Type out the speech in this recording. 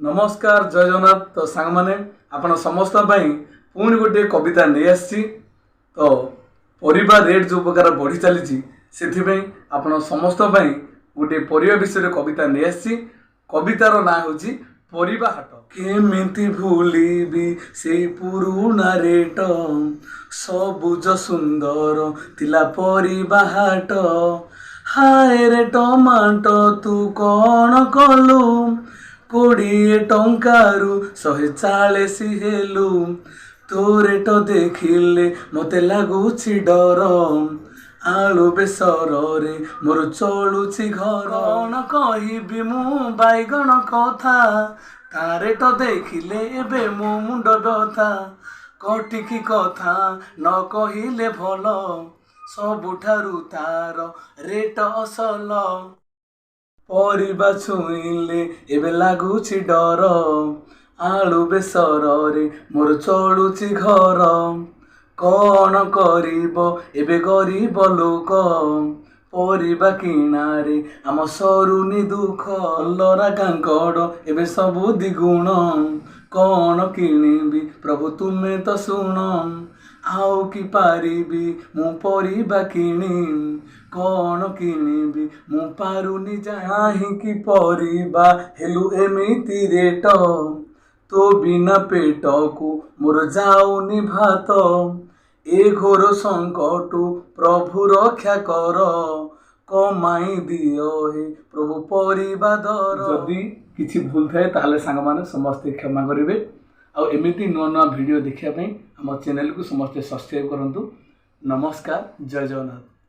ନମସ୍କାର, ଜୟ ଜଗନ୍ନାଥ। ତ ସାଙ୍ଗମାନେ, ଆପଣ ସମସ୍ତଙ୍କ ପାଇଁ ପୁଣି ଗୋଟିଏ କବିତା ନେଇ ଆସିଛି। ତ ପରିବା ରେଟ୍ ଯେଉଁ ପ୍ରକାର ବଢ଼ି ଚାଲିଛି, ସେଥିପାଇଁ ଆପଣ ସମସ୍ତଙ୍କ ପାଇଁ ଗୋଟିଏ ପରିବା ବିଷୟରେ କବିତା ନେଇ ଆସିଛି। କବିତାର ନାଁ ହେଉଛି ପରିବା ହାଟ। କେମିତି ଭୁଲିବି ସେଇ ପୁରୁଣା ରେଟ, ସବୁଜ ସୁନ୍ଦର ଥିଲା ପରିବା ହାଟ। ହାୟ ରେ ଟମାଟୋ, ତୁ କ'ଣ କଲୁ? 20 ଟଙ୍କାରୁ 140 ହେଲୁ। ତୋ ରେଟ ଦେଖିଲେ ମତେ ଲାଗୁଛି ଡର। ଆଳୁ ବେସରରେ ମୋର ଚଳୁଛି ଘର। କ'ଣ କହିବି ମୁଁ ବାଇଗଣ କଥା? ତା ରେଟ ଦେଖିଲେ ଏବେ ମୋ ମୁଣ୍ଡ ବ୍ୟଥା। କଟିକି କଥା ନ କହିଲେ ଭଲ, ସବୁଠାରୁ ତାର ରେଟ ଅସଲ। ପରିବା ଛୁଇଁଲେ ଏବେ ଲାଗୁଛି ଡର। ଆଳୁ ବେସରରେ ମୋର ଚଳୁଛି ଘର। କ'ଣ କରିବ ଏବେ ଗରିବ ଲୋକ? ପରିବା କିଣାରେ ଆମ ସରୁନି ଦୁଃଖ। କଲରା, କାଙ୍କଡ଼ ଏବେ ସବୁ ଦିଗୁଣ। କ'ଣ କିଣିବି ପ୍ରଭୁ, ତୁମେ ତ ଶୁଣ। ଆଉ କି ପାରିବି ମୁଁ ପରିବା କିଣି? କ'ଣ କିଣିବି ମୁଁ ପାରୁନି। କାହିଁକି ପରିବା ହେଲୁ ଏମିତି ରେଟ? ତୋ ବିନା ପେଟକୁ ମୋର ଯାଉନି ଭାତ। ଏ ଘୋର ସଙ୍କଟୁ ପ୍ରଭୁ ରକ୍ଷା କର, କମାଇ ଦିଅ ହେ ପ୍ରଭୁ ପରିବା ଦର। ଯଦି କିଛି ଭୁଲ ଥାଏ, ତାହେଲେ ସାଙ୍ଗମାନେ ସମସ୍ତେ କ୍ଷମା କରିବେ। ଆଉ ଏମିତି ନୂଆ ନୂଆ ଭିଡ଼ିଓ ଦେଖିବା ପାଇଁ ଆମ ଚ୍ୟାନେଲକୁ ସମସ୍ତେ ସବସ୍କ୍ରାଇବ୍ କରନ୍ତୁ। ନମସ୍କାର, ଜୟ ଜଗନ୍ନାଥ।